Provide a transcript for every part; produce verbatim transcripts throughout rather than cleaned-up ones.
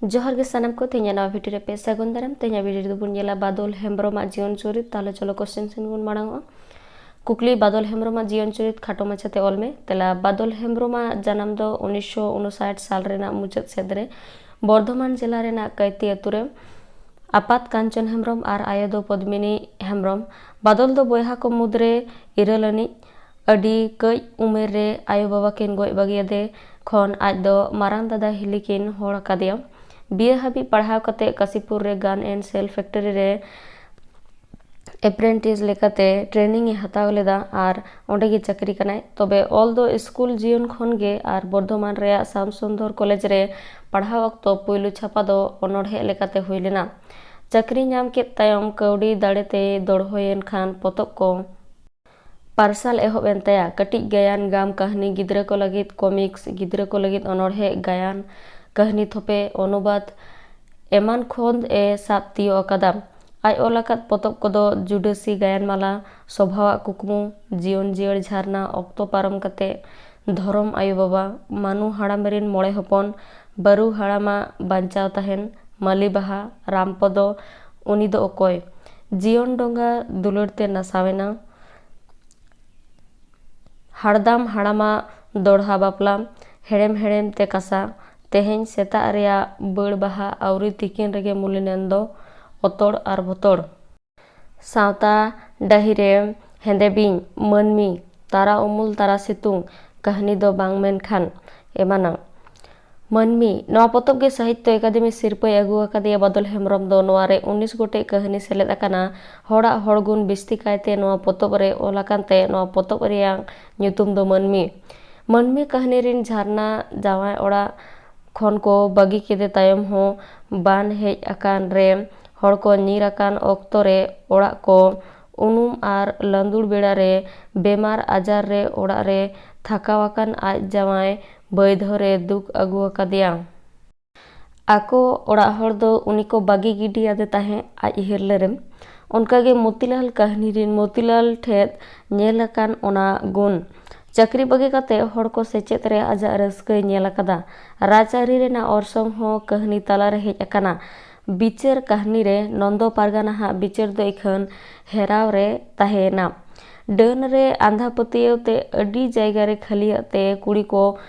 ᱡᱚᱦᱟᱨ ᱜᱮ ᱥᱟᱱᱟᱢ ᱠᱚ, ᱛᱮᱦᱮᱧᱟᱜ ᱱᱟᱣᱟ ᱵᱷᱤᱰᱤᱭᱳ ᱨᱮ ᱯᱮ ᱥᱟᱹᱜᱩᱱ ᱫᱟᱨᱟᱢ᱾ ᱛᱮᱦᱮᱧᱟᱜ ᱵᱷᱤᱰᱤᱭᱳ ᱨᱮᱫᱚ ᱵᱚᱱ ᱧᱮᱞᱟ ᱵᱟᱫᱚᱞ ᱦᱮᱢᱵᱨᱚᱢᱟᱜ ᱡᱤᱭᱚᱱ ᱪᱩᱨᱤᱛ᱾ ᱛᱟᱦᱞᱮ ᱪᱚᱞᱚ ᱠᱚᱥᱪᱮᱱ ᱥᱮᱱ ᱵᱚᱱ ᱢᱟᱲᱟᱝ ᱚᱜᱼᱟ᱾ ᱠᱩᱠᱞᱤ, ᱵᱟᱫᱚᱞ ᱦᱮᱢᱵᱨᱚᱢᱟᱜ ᱡᱤᱭᱚᱱ ᱪᱩᱨᱤᱛ ᱠᱷᱟᱴᱚ ᱢᱟᱪᱷᱟᱛᱮ ᱚᱞ ᱢᱮ᱾ ᱛᱮᱞᱟ, ᱵᱟᱫᱚᱞ ᱦᱮᱢᱵᱨᱚᱢᱟᱜ ᱡᱟᱱᱟᱢ ᱫᱚ ᱩᱱᱤᱥᱥᱚ ᱩᱱᱩᱥᱟᱴ ᱥᱟᱞ ᱨᱮᱱᱟᱜ ᱢᱩᱪᱟᱹᱫ ᱥᱮᱫ ᱨᱮ ᱵᱚᱨᱫᱷᱚᱢᱟᱱ ᱡᱮᱞᱟ ᱨᱮᱱᱟᱜ ᱠᱟᱹᱭᱛᱤ ᱟᱹᱛᱩ ᱨᱮ᱾ ᱟᱯᱟᱛ ᱠᱟᱧᱪᱚᱱ ᱦᱮᱢᱵᱨᱚᱢ ᱟᱨ ᱟᱭᱳ ᱫᱚ ᱯᱚᱫᱽᱢᱤᱱᱤ ᱦᱮᱢᱵᱨᱚᱢ᱾ ᱵᱟᱫᱚᱞ ᱫᱚ ᱵᱚᱭᱦᱟ ᱠᱚ ᱢᱩᱫᱽᱨᱮ ᱤᱨᱟᱹᱞ ᱟᱹᱱᱤᱡ᱾ ᱟᱹᱰᱤ ᱠᱟᱹᱡ ᱩᱢᱮᱨ ᱨᱮ ᱟᱭᱳ ᱵᱟᱵᱟ ᱠᱤᱱ ᱜᱚᱡ ᱵᱟᱹᱜᱤᱭᱟᱫᱮ ᱠᱷᱚᱱ ᱟᱡ ᱫᱚ ᱢᱟᱨᱟᱝ ᱫᱟᱫᱟ ᱦᱤᱞᱤ ᱠᱤᱱ ᱦᱚᱲ ᱟᱠᱟᱫᱮᱭᱟ᱾ ᱵᱤᱭᱮ ᱦᱟᱹᱵᱤᱡ ᱯᱟᱲᱦᱟᱣ ᱠᱟᱛᱮ ᱠᱟᱥᱤᱯᱩᱨ ᱨᱮ gun and shell factory ᱨᱮ apprentice ᱞᱮᱠᱟᱛᱮ training ᱮ ᱦᱟᱛᱟᱣ ᱞᱮᱫᱟ ᱟᱨ ᱚᱸᱰᱮ ᱜᱮ ᱪᱟᱹᱠᱨᱤ ᱠᱟᱱᱟᱭ᱾ ᱛᱚᱵᱮ ᱚᱞ ᱫᱚ ᱥᱠᱩᱞ ᱡᱤᱭᱚᱱ ᱠᱷᱚᱱ ᱜᱮ ᱟᱨ ᱵᱚᱨᱫᱷᱚᱢᱟᱱ ᱨᱮᱭᱟᱜ ᱥᱟᱢ ᱥᱩᱱᱫᱚᱨ ᱠᱚᱞᱮᱡᱽ ᱨᱮ ᱯᱟᱲᱦᱟᱣ ᱚᱠᱛᱚ ᱯᱩᱭᱞᱩ ᱪᱷᱟᱯᱟ ᱫᱚ ᱚᱱᱚᱬᱦᱮ ᱞᱮᱠᱟᱛᱮ ᱦᱩᱭ ᱞᱮᱱᱟ᱾ ᱪᱟᱹᱠᱨᱤ ᱧᱟᱢ ᱠᱮᱫ ᱛᱟᱭᱚᱢ ᱠᱟᱹᱣᱰᱤ ᱫᱟᱲᱮ ᱛᱮᱭ ᱫᱚᱲᱦᱚᱭᱮᱱ ᱠᱷᱟᱱ ᱯᱚᱛᱚᱵ ᱠᱚ ᱯᱟᱨᱥᱟᱞ ᱮᱦᱚᱵ ᱮᱱ ᱛᱟᱭᱟ᱾ ᱠᱟᱹᱴᱤᱡ ᱜᱟᱭᱟᱱ, ᱜᱟᱢ ᱠᱟᱹᱦᱱᱤ, ᱜᱤᱫᱽᱨᱟᱹ ᱠᱚ ᱞᱟᱹᱜᱤᱫ comics, ᱜᱤᱫᱽᱨᱟᱹ ᱠᱚ ᱞᱟᱹᱜᱤᱫ ᱚᱱᱚᱬᱦᱮ, ᱜᱟᱭᱟᱱ, ᱠᱟᱹᱦᱱᱤ ᱛᱷᱚᱯᱮ, ᱚᱱᱩᱵᱟᱫ ᱮᱢᱟᱱ ᱠᱷᱚᱸᱫ ᱮ ᱥᱟᱵ ᱛᱤᱭᱳᱜ ᱟᱠᱟᱫᱟ᱾ ᱟᱡ ᱚᱞ ᱟᱠᱟᱫ ᱯᱚᱛᱚᱵ ᱠᱚᱫᱚ ᱡᱩᱰᱟᱹᱥᱤ ᱜᱟᱭᱟᱱ ᱢᱟᱞᱟ, ᱥᱚᱵᱷᱟᱣᱟᱜ ᱠᱩᱠᱢᱩ, ᱡᱤᱭᱚᱱ ᱡᱤᱭᱟᱹᱲ ᱡᱷᱟᱨᱱᱟ, ᱚᱠᱛᱚ ᱯᱟᱨᱚᱢ ᱠᱟᱛᱮ, ᱫᱷᱚᱨᱚᱢ ᱟᱭᱳ ᱵᱟᱵᱟ, ᱢᱟᱱᱩ ᱦᱟᱲᱟᱢ ᱨᱤᱱ ᱢᱚᱬᱮ ᱦᱚᱯᱚᱱ, ᱵᱟᱹᱨᱩ ᱦᱟᱲᱟᱢᱟᱜ ᱵᱟᱧᱪᱟᱣ ᱛᱟᱦᱮᱱ, ᱢᱟᱹᱞᱤ ᱵᱟᱦᱟ, ᱨᱟᱢ ᱯᱚᱫᱚ, ᱩᱱᱤ ᱫᱚ ᱚᱠᱚᱭ, ᱡᱤᱭᱚᱱ ᱰᱚᱸᱜᱟ ᱫᱩᱞᱟᱹᱲ ᱛᱮ ᱱᱟᱥᱟᱣ ᱮᱱᱟ, ᱦᱟᱲᱫᱟᱢ ᱦᱟᱲᱟᱢᱟᱜ ᱫᱚᱲᱦᱟ ᱵᱟᱯᱞᱟ, ᱦᱮᱲᱮᱢ ᱦᱮᱲᱮᱢ ᱛᱮ ᱠᱟᱥᱟ, ᱛᱮᱦᱮᱧ ᱥᱮᱛᱟᱜ ᱨᱮᱭᱟᱜ ᱵᱟᱹᱲ ᱵᱟᱦᱟ, ᱟᱹᱣᱨᱤ ᱛᱤᱠᱤᱱ ᱨᱮᱜᱮ ᱢᱩᱞᱤᱱᱮᱱ ᱫᱚ ᱚᱛᱚᱲ ᱟᱨ ᱵᱚᱛᱚᱲ᱾ ᱥᱟᱶᱛᱟ ᱰᱟᱹᱦᱤ ᱨᱮ ᱦᱮᱸᱫᱮ ᱵᱤᱧ, ᱢᱟᱹᱱᱢᱤ, ᱛᱟᱨᱟ ᱩᱢᱩᱞ ᱛᱟᱨᱟ ᱥᱤᱛᱩᱝ, ᱠᱟᱹᱦᱱᱤ ᱫᱚ ᱵᱟᱝ ᱢᱮᱱᱠᱷᱟᱱ ᱮᱢᱟᱱᱟᱜ᱾ ᱢᱟᱹᱱᱢᱤ, ᱱᱚᱣᱟ ᱯᱚᱛᱚᱵ ᱜᱮ ᱥᱟᱦᱤᱛᱛᱚ ᱮᱠᱟᱰᱮᱢᱤ ᱥᱤᱨᱯᱟᱹᱭ ᱟᱹᱜᱩ ᱟᱠᱟᱫᱮᱭᱟ ᱵᱟᱫᱚᱞ ᱦᱮᱢᱵᱨᱚᱢ ᱫᱚ᱾ ᱱᱚᱣᱟ ᱨᱮ ᱩᱱᱤᱥ ᱜᱚᱴᱮᱡ ᱠᱟᱹᱦᱱᱤ ᱥᱮᱞᱮᱫ ᱟᱠᱟᱱᱟ᱾ ᱦᱚᱲᱟᱜ ᱦᱚᱲ ᱜᱩᱱ ᱵᱤᱥᱛᱤ ᱠᱟᱭᱛᱮ ᱱᱚᱣᱟ ᱯᱚᱛᱚᱵ ᱨᱮ ᱚᱞ ᱟᱠᱟᱱ ᱛᱮ ᱱᱚᱣᱟ ᱯᱚᱛᱚᱵ ᱨᱮᱭᱟᱜ ᱧᱩᱛᱩᱢ ᱫᱚ ᱢᱟᱹᱱᱢᱤ᱾ ᱢᱟᱹᱱᱢᱤ ᱠᱟᱹᱦᱱᱤ ᱨᱤᱱ ᱡᱷᱟᱨᱱᱟ ᱡᱟᱶᱟᱭ ᱚᱲᱟᱜ ᱠᱷᱚᱱ ᱠᱚ ᱵᱟᱹᱜᱤ ᱠᱮᱫᱮ ᱛᱟᱭᱚᱢ ᱦᱚᱸ ᱵᱟᱱ ᱦᱮᱡ ᱟᱠᱟᱱ ᱨᱮ ᱦᱚᱲ ᱠᱚ ᱧᱤᱨ ᱟᱠᱟᱱ ᱚᱠᱛᱚ ᱨᱮ ᱚᱲᱟᱜ ᱠᱚ ᱩᱱᱩᱢ ᱟᱨ ᱞᱟᱸᱫᱩᱲ ᱵᱮᱲᱟ ᱨᱮ ᱵᱮᱢᱟᱨ ᱟᱡᱟᱨ ᱨᱮ ᱚᱲᱟᱜ ᱨᱮ ᱛᱷᱟᱠᱟᱣ ᱟᱠᱟᱱ ᱟᱡ ᱡᱟᱶᱟᱭ ᱵᱟᱹᱭᱫᱷᱚ ᱨᱮ ᱫᱩᱠ ᱟᱹᱜᱩ ᱟᱠᱟᱫᱮᱭᱟ᱾ ᱟᱠᱚ ᱚᱲᱟᱜ ᱦᱚᱲ ᱫᱚ ᱩᱱᱤ ᱠᱚ ᱵᱟᱹᱜᱤ ᱜᱤᱰᱤ ᱟᱫᱮ ᱛᱟᱦᱮᱸᱫ ᱟᱡ ᱦᱤᱨᱞᱟᱹ ᱨᱮ᱾ ᱚᱱᱠᱟᱜᱮ ᱢᱚᱛᱤᱞᱟᱞ ᱠᱟᱹᱦᱱᱤ ᱨᱤᱱ ᱢᱚᱛᱤᱞᱟᱞ ᱴᱷᱮᱫ ᱧᱮᱞ ᱟᱠᱟᱱ ᱚᱱᱟ ᱜᱩᱱ᱾ ᱪᱟᱹᱠᱨᱤ ᱵᱟᱹᱜᱤ ᱠᱟᱛᱮ ᱦᱚᱲ ᱠᱚ ᱥᱮᱪᱮᱫ ᱨᱮ ᱟᱡᱟᱜ ᱨᱟᱹᱥᱠᱟᱹᱭ ᱧᱮᱞ ᱟᱠᱟᱫᱟ᱾ ᱨᱟᱡᱽᱟᱹᱨᱤ ᱨᱮᱱᱟᱜ ᱚᱨᱥᱚᱝ ᱦᱚᱸ ᱠᱟᱹᱦᱱᱤ ᱛᱟᱞᱟᱨᱮ ᱦᱮᱡ ᱟᱠᱟᱱᱟ᱾ ᱵᱤᱪᱟᱹᱨ ᱠᱟᱹᱦᱱᱤ ᱨᱮ ᱱᱚᱱᱫᱚ ᱯᱟᱨᱜᱟᱱᱟ ᱦᱟᱜ ᱵᱤᱪᱟᱹᱨ ᱫᱚ ᱤᱠᱷᱟᱹᱱ ᱦᱮᱨᱟᱣ ᱨᱮ ᱛᱟᱦᱮᱸᱭᱮᱱᱟ᱾ ᱰᱟᱹᱱ ᱨᱮ ᱟᱸᱫᱷᱟ ᱯᱟᱹᱛᱭᱟᱹᱣ ᱛᱮ ᱟᱹᱰᱤ ᱡᱟᱭᱜᱟ ᱨᱮ ᱠᱷᱟᱹᱞᱤᱭᱟᱜ ᱛᱮ ᱠᱩᱲᱤ ᱠᱚ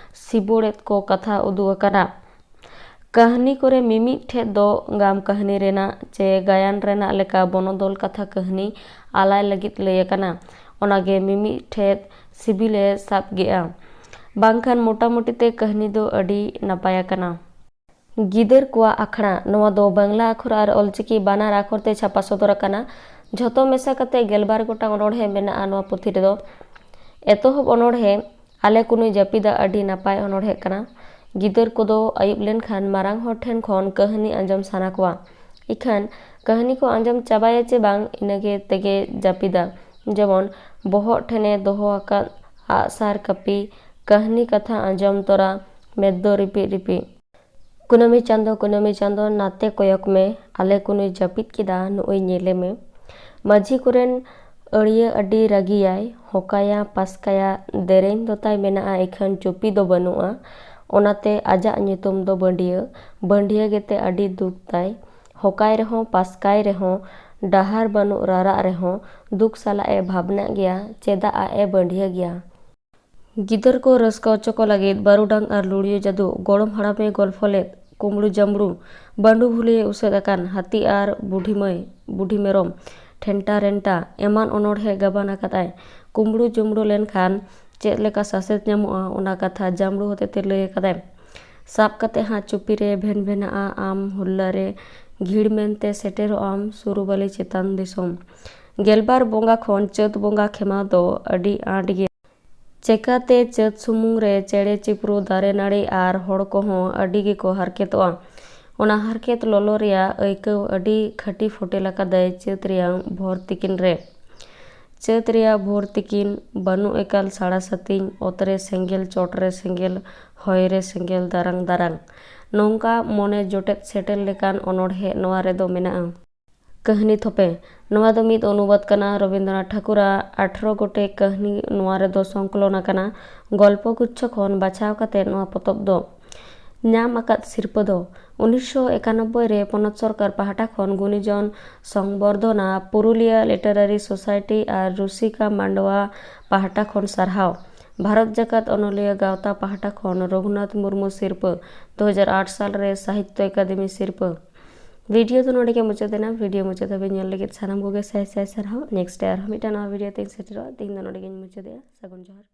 ᱥᱤᱵᱚᱲᱮᱫ ᱠᱚ ᱠᱟᱛᱷᱟ ᱩᱫᱩᱜ ᱟᱠᱟᱱᱟ᱾ ᱠᱟᱹᱦᱱᱤ ᱠᱚᱨᱮ ᱢᱤᱢᱤᱫ ᱴᱷᱮᱫ ᱫᱚ ᱜᱟᱢ ᱠᱟᱹᱦᱱᱤ ᱨᱮᱱᱟᱜ ᱪᱮ ᱜᱟᱭᱟᱱ ᱨᱮᱱᱟᱜ ᱞᱮᱠᱟ ᱵᱚᱱᱚᱫᱚᱞ ᱠᱟᱛᱷᱟ ᱠᱟᱹᱦᱱᱤ ᱟᱞᱟᱭ ᱞᱟᱹᱜᱤᱫ ᱞᱟᱹᱭ ᱟᱠᱟᱱᱟ᱾ ᱚᱱᱟᱜᱮ ᱢᱤᱢᱤᱫ ᱴᱷᱮᱫ ᱥᱤᱵᱤᱞᱮ ᱥᱟᱵ ᱜᱮᱜᱼᱟ᱾ ᱵᱟᱝᱠᱷᱟᱱ ᱢᱚᱴᱟᱢᱩᱴᱤ ᱛᱮ ᱠᱟᱹᱦᱱᱤ ᱫᱚ ᱟᱹᱰᱤ ᱱᱟᱯᱟᱭ ᱟᱠᱟᱱᱟ᱾ ᱜᱤᱫᱟᱹᱨ ᱠᱚᱣᱟᱜ ᱟᱠᱷᱲᱟ᱾ ᱱᱚᱣᱟ ᱫᱚ ᱵᱟᱝᱞᱟ ᱟᱠᱷᱚᱨ ᱟᱨ ᱚᱞᱪᱤᱠᱤ ᱵᱟᱱᱟᱨ ᱟᱠᱷᱚᱨ ᱛᱮ ᱪᱷᱟᱯᱟ ᱥᱚᱫᱚᱨ ᱟᱠᱟᱱᱟ᱾ ᱡᱷᱚᱛᱚ ᱢᱮᱥᱟ ᱠᱟᱛᱮ ᱜᱮᱞᱵᱟᱨ ᱜᱚᱴᱟᱝ ᱚᱱᱚᱬᱦᱮ ᱢᱮᱱᱟᱜᱼᱟ ᱱᱚᱣᱟ ᱯᱩᱛᱷᱤ ᱨᱮᱫᱚ᱾ ᱮᱛᱚᱦᱚᱵ ᱚᱱᱚᱬᱦᱮ ᱟᱞᱮ ᱠᱚ ᱱᱩᱭ ᱡᱟᱹᱯᱤᱫᱟ ᱟᱹᱰᱤ ᱱᱟᱯᱟᱭ ᱚᱱᱚᱬᱦᱮ ᱠᱟᱱᱟ᱾ ᱜᱤᱫᱟᱹᱨ ᱠᱚᱫᱚ ᱟᱹᱭᱩᱵ ᱞᱮᱱᱠᱷᱟᱱ ᱢᱟᱨᱟᱝ ᱦᱚᱲ ᱴᱷᱮᱱ ᱠᱷᱚᱱ ᱠᱟᱹᱦᱱᱤ ᱟᱸᱡᱚᱢ ᱥᱟᱱᱟ ᱠᱚᱣᱟ᱾ ᱤᱠᱷᱟᱹᱱ ᱠᱟᱹᱦᱱᱤ ᱠᱚ ᱟᱸᱡᱚᱢ ᱪᱟᱵᱟᱭᱟ ᱪᱮ ᱵᱟᱝ, ᱤᱱᱟᱹᱜᱮ ᱛᱮᱜᱮ ᱡᱟᱹᱯᱤᱫᱟ᱾ ᱡᱮᱢᱚᱱ ᱵᱚᱦᱚᱜ ᱴᱷᱮᱱᱮ ᱫᱚᱦᱚ ᱟᱠᱟᱫ ᱟᱜᱼᱥᱟᱨ ᱠᱟᱹᱯᱤ, ᱠᱟᱹᱦᱱᱤ ᱠᱟᱛᱷᱟ ᱟᱸᱡᱚᱢ ᱛᱚᱨᱟ ᱢᱮᱫ ᱫᱚ ᱨᱤᱯᱤᱫ ᱨᱤᱯᱤᱫ᱾ ᱠᱩᱱᱟᱹᱢᱤ ᱪᱟᱸᱫᱚ, ᱠᱩᱱᱟᱹᱢᱤ ᱪᱟᱸᱫᱚ, ᱱᱟᱛᱮ ᱠᱚᱭᱚᱜ ᱢᱮ, ᱟᱞᱮ ᱠᱩᱱᱩᱭ ᱡᱟᱹᱯᱤᱫ ᱠᱮᱫᱟ, ᱱᱩᱜᱼᱩᱭ ᱧᱮᱞᱮ ᱢᱮ᱾ ᱢᱟᱹᱡᱷᱤ ᱠᱚᱨᱮᱱ ᱟᱹᱲᱤᱭᱟᱹ ᱟᱹᱰᱤ ᱨᱟᱹᱜᱤᱭᱟᱭ, ᱦᱚᱠᱟᱭᱟ, ᱯᱟᱥᱠᱟᱭᱟ, ᱫᱮᱨᱮᱧ ᱫᱚ ᱛᱟᱭ ᱢᱮᱱᱟᱜᱼᱟ, ᱤᱠᱷᱟᱹᱱ ᱪᱩᱯᱤ ᱫᱚ ᱵᱟᱹᱱᱩᱜᱼᱟ᱾ ᱚᱱᱟᱛᱮ ᱟᱡᱟᱜ ᱧᱩᱛᱩᱢ ᱫᱚ ᱵᱟᱹᱰᱤᱭᱟᱹ, ᱵᱟᱹᱰᱤᱭᱟᱹ ᱜᱮᱛᱮ ᱟᱹᱰᱤ ᱫᱩᱠ ᱛᱟᱭ᱾ ᱦᱚᱠᱟᱭ ᱨᱮᱦᱚᱸ, ᱯᱟᱥᱠᱟᱭ ᱨᱮᱦᱚᱸ, ᱰᱟᱦᱟᱨ ᱵᱟᱹᱱᱩᱜ ᱨᱟᱨᱟᱜ ᱨᱮᱦᱚᱸ, ᱫᱩᱠ ᱥᱟᱞᱟᱜ ᱮ ᱵᱷᱟᱵᱽᱱᱟᱜ ᱜᱮᱭᱟ, ᱪᱮᱫᱟᱜ ᱟᱜ ᱮ ᱵᱟᱹᱰᱤᱭᱟᱹ ᱜᱮᱭᱟ᱾ ᱜᱤᱫᱟᱹᱨ ᱠᱚ ᱨᱟᱹᱥᱠᱟᱹ ᱦᱚᱪᱚ ᱠᱚ ᱞᱟᱹᱜᱤᱫ ᱵᱟᱹᱨᱩᱰᱟᱝ ᱟᱨ ᱞᱩᱲᱭᱟᱹ ᱡᱟᱹᱫᱩ, ᱜᱚᱲᱚᱢ ᱦᱟᱲᱟᱢᱮ ᱜᱚᱞᱯᱷᱚ ᱞᱮᱫ, ᱠᱩᱢᱵᱽᱲᱩ ᱡᱟᱢᱵᱽᱲᱩ, ᱵᱟᱹᱱᱰᱩ ᱵᱷᱩᱞᱤᱭᱮ ᱩᱥᱟᱹᱫ ᱟᱠᱟᱱ, ᱦᱟᱹᱛᱤ ᱟᱨ ᱵᱩᱰᱷᱤ ᱢᱟᱹᱭ, ᱵᱩᱰᱷᱤ ᱢᱮᱨᱚᱢ, ᱴᱷᱮᱱᱴᱟ ᱨᱮᱱᱴᱟ ᱮᱢᱟᱱ ᱚᱱᱚᱬᱦᱮ ᱜᱟᱵᱟᱱ ᱟᱠᱟᱫᱟᱭ᱾ ᱠᱩᱢᱵᱽᱲᱩ ᱡᱩᱢᱲᱩ ᱞᱮᱱᱠᱷᱟᱱ ᱪᱮᱫ ᱞᱮᱠᱟ ᱥᱟᱥᱮᱛ ᱧᱟᱢᱚᱜᱼᱟ, ᱚᱱᱟ ᱠᱟᱛᱷᱟ ᱡᱟᱢᱲᱩ ᱦᱚᱛᱮᱛᱮ ᱞᱟᱹᱭ ᱟᱠᱟᱫᱟᱭ᱾ ᱥᱟᱵ ᱠᱟᱛᱮ ᱦᱟᱸᱜ ᱪᱩᱯᱤ ᱨᱮ ᱵᱷᱮᱱ ᱵᱷᱮᱱᱟᱜᱼᱟ ᱟᱢ ᱦᱩᱞᱞᱟᱹ ᱨᱮ, ᱜᱷᱤᱲ ᱢᱮᱱᱛᱮ ᱥᱮᱴᱮᱨᱚᱜ ᱟᱢ ᱥᱩᱨᱩᱵᱟᱹᱞᱤ ᱪᱮᱛᱟᱱ ᱫᱤᱥᱚᱢ᱾ ᱜᱮᱞᱵᱟᱨ ᱵᱚᱸᱜᱟ ᱠᱷᱚᱱ ᱪᱟᱹᱛ ᱵᱚᱸᱜᱟ ᱠᱷᱮᱢᱟᱣ ᱫᱚ ᱟᱹᱰᱤ ᱟᱸᱴ ᱜᱮ᱾ ᱪᱮᱠᱟᱛᱮ ᱪᱟᱹᱛ ᱥᱩᱢᱩᱝ ᱨᱮ ᱪᱮᱬᱮ ᱪᱤᱯᱨᱩ, ᱫᱟᱨᱮ ᱱᱟᱹᱲᱤ ᱟᱨ ᱦᱚᱲ ᱠᱚᱦᱚᱸ ᱟᱹᱰᱤ ᱜᱮᱠᱚ ᱦᱟᱨᱠᱮᱛᱚᱜᱼᱟ᱾ ᱚᱱᱟ ᱦᱟᱨᱠᱮᱛ ᱞᱚᱞᱚ ᱨᱮᱭᱟᱜ ᱟᱹᱭᱠᱟᱹᱣ ᱟᱹᱰᱤ ᱠᱷᱟᱹᱴᱤ ᱯᱷᱩᱴᱮᱞ ᱟᱠᱟᱫᱟᱭ ᱪᱟᱹᱛ ᱨᱮᱭᱟᱝ ᱵᱷᱳᱨ ᱛᱤᱠᱤᱱ ᱨᱮ᱾ ᱪᱟᱹᱛ ᱨᱮᱭᱟᱜ ᱵᱷᱳᱨ ᱛᱤᱠᱤᱱ, ᱵᱟᱹᱱᱩᱜ ᱮᱠᱟᱞ ᱥᱟᱲᱟ ᱥᱟᱹᱛᱤᱧ, ᱚᱛ ᱨᱮ ᱥᱮᱸᱜᱮᱞ, ᱪᱚᱴ ᱨᱮ ᱥᱮᱸᱜᱮᱞ, ᱦᱚᱭ ᱨᱮ ᱥᱮᱸᱜᱮᱞ ᱫᱟᱨᱟᱝ ᱫᱟᱨᱟᱝ᱾ ᱱᱚᱝᱠᱟ ᱢᱚᱱᱮ ᱡᱚᱴᱮᱫ ᱥᱮᱴᱮᱨ ᱞᱮᱠᱟᱱ ᱚᱱᱚᱬᱦᱮ ᱱᱚᱣᱟ ᱨᱮᱫᱚ ᱢᱮᱱᱟᱜᱼᱟ᱾ ᱠᱟᱹᱦᱱᱤ ᱛᱷᱚᱯᱮ᱾ ᱱᱚᱣᱟ ᱫᱚ ᱢᱤᱫ ᱚᱱᱩᱵᱟᱫ ᱠᱟᱱᱟ ᱨᱚᱵᱤᱱᱫᱨᱚᱱᱟᱛᱷ ᱴᱷᱟᱠᱩᱨᱟᱜ ᱟᱴᱷᱨᱚ ᱜᱚᱴᱮᱡ ᱠᱟᱹᱦᱱᱤ᱾ ᱱᱚᱣᱟ ᱨᱮᱫᱚ ᱥᱚᱝᱠᱚᱞᱚᱱ ᱟᱠᱟᱱᱟ ᱜᱚᱞᱯᱚ ᱜᱩᱪᱷᱚ ᱠᱷᱚᱱ ᱵᱟᱪᱷᱟᱣ ᱠᱟᱛᱮ ᱱᱚᱣᱟ ᱯᱚᱛᱚᱵ ᱫᱚ᱾ ᱧᱟᱢ ᱟᱠᱟᱫ ᱥᱤᱨᱯᱟᱹ ᱫᱚ ᱩᱱᱤᱥᱥᱚ ᱮᱠᱟᱱᱚᱵᱵᱳᱭ ᱨᱮ ᱯᱚᱱᱚᱛ ᱥᱚᱨᱠᱟᱨ ᱯᱟᱦᱴᱟ ᱠᱷᱚᱱ ᱜᱩᱱᱤᱡᱚᱱ ᱥᱚᱝᱵᱚᱨᱫᱷᱚᱱᱟ ᱯᱩᱨᱩᱞᱤᱭᱟᱹ ᱞᱤᱴᱟᱨᱟᱨᱤ ᱥᱳᱥᱟᱭᱴᱤ ᱟᱨ ᱨᱩᱥᱤᱠᱟ ᱢᱟᱱᱰᱣᱟ ᱯᱟᱦᱴᱟ ᱠᱷᱚᱱ ᱥᱟᱨᱦᱟᱣ, ᱵᱷᱟᱨᱚᱛ ᱡᱟᱠᱟᱛ ᱚᱱᱚᱞᱤᱭᱟᱹ ᱜᱟᱶᱛᱟ ᱯᱟᱦᱴᱟ ᱠᱷᱚᱱ ᱨᱚᱜᱷᱩᱱᱟᱛᱷ ᱢᱩᱨᱢᱩ ᱥᱤᱨᱯᱟᱹ, ᱫᱩ ᱦᱟᱡᱟᱨ ᱟᱴ ᱥᱟᱞ ᱨᱮ ᱥᱟᱦᱤᱛᱭᱚ ᱟᱠᱟᱫᱮᱢᱤ ᱥᱤᱨᱯᱟᱹ᱾ ᱵᱷᱤᱰᱤᱭᱳ ᱫᱚ ᱱᱚᱰᱮ ᱜᱮ ᱢᱩᱪᱟᱹᱫ ᱮᱱᱟ᱾ ᱵᱷᱤᱰᱤᱭᱳ ᱢᱩᱪᱟᱹᱫ ᱫᱷᱟᱹᱵᱤᱡ ᱧᱮᱞ ᱞᱟᱹᱜᱤᱫ ᱥᱟᱱᱟᱢ ᱠᱚᱜᱮ ᱥᱟᱭ ᱥᱟᱭ ᱥᱟᱨᱦᱟᱣ᱾ ᱱᱮᱠᱥᱴ ᱨᱮ ᱟᱨᱦᱚᱸ ᱢᱤᱫᱴᱟᱝ ᱱᱟᱣᱟ ᱵᱷᱤᱰᱤᱭᱳ ᱛᱮᱧ ᱥᱮᱴᱮᱨᱚᱜᱼᱟ᱾ ᱛᱮᱦᱮᱧ ᱫᱚ ᱱᱚᱰᱮ ᱜᱮᱧ ᱢᱩᱪᱟᱹᱫᱮᱜᱼᱟ᱾ ᱥᱟᱹᱜᱩᱱ ᱡᱚᱦᱟᱨ᱾